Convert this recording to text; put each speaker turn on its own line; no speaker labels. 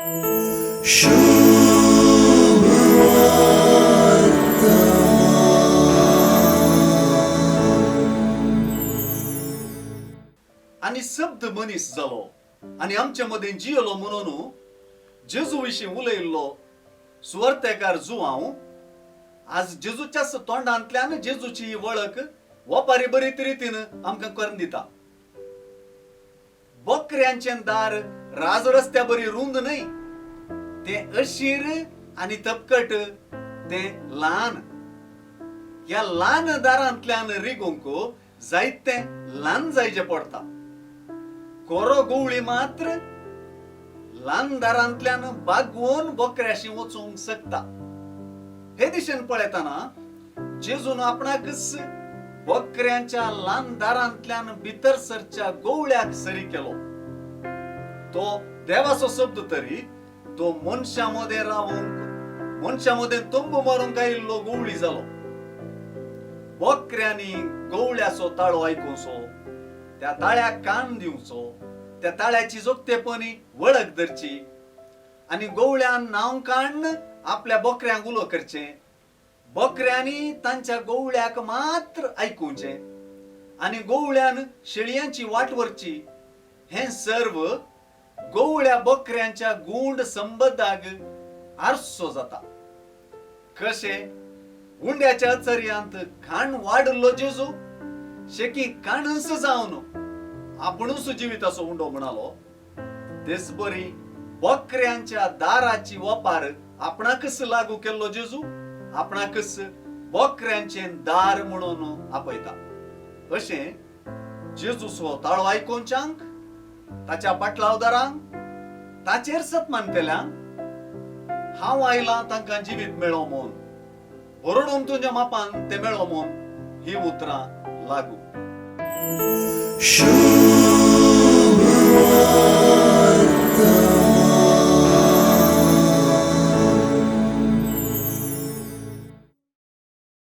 आनी शब्द मनीस जालो आनी आमचे मदें जियेलो म्हणून जेजू विशीं उलयिल्लो सुवार्तेकार जुआंव आज जेजूच्याच तोंडांतल्यान जेजूची ही वळख वपारी बरीत रितीन आमकां करून दिता. बकऱ्यांचें दार राजरस्त्या बरी रुंद न्हय, तें अशीर आनी तपकट, तें ल्हान. ह्या ल्हान दारांतल्यान रिगूंक जायतें ल्हान जायचें पडटा. कोरो गवळी मात्र ल्हान दारांतल्यान बागवोन बकऱ्याशी वचूंक शकता. हे दिशेन पळयतना जेजून आपणाकच बकऱ्यांच्या ल्हान दारांतल्यान भितर सरच्या गवळ्याक सरी केलो. तो देवाचो शब्द तरी तो मनशां मदें रावूंक, मनशां मदें तंबू मारूंक आयिल्लो गवळी जालो. बकऱ्यांनी गवळ्याचो ताळो आयकुचो, त्या ताळ्याक कान दिवचो, त्या ताळ्याची जोगतेपणी वळख धरची आनी गवळ्यान नांव काडून आपल्या बकऱ्यांक उलो करचें. बकऱ्यांनी तांच्या गवळ्याक मात्र आयकुचें आनी गवळ्यान शेळयांची वाट व्हरची. हें सर्व गवळ्या बकऱ्यांच्या गूंड संबंदाक आरसो जाता. कशें उंड्याच्या अचर्यांत खाण वाडिल्लो जेजू शेकी काणूस जावन आपुणूच जिविताचो उंडो म्हणालो, तेच बरी बकऱ्यांच्या दाराची वपार आपणाकच लागू केल्लो जेजू आपणाकच बकऱ्यांचें दार म्हणून आपयता. अशें जेजूचो ताळो आयकोवच्यांक, ताच्या पाटलावदारांक, ताचेर सत मानतल्यांक हांव आयलां तांकां जिवीत मेळो म्हूण, बरोडून तुज्या मापान ते मेळो म्हूण ही उतरां लागू.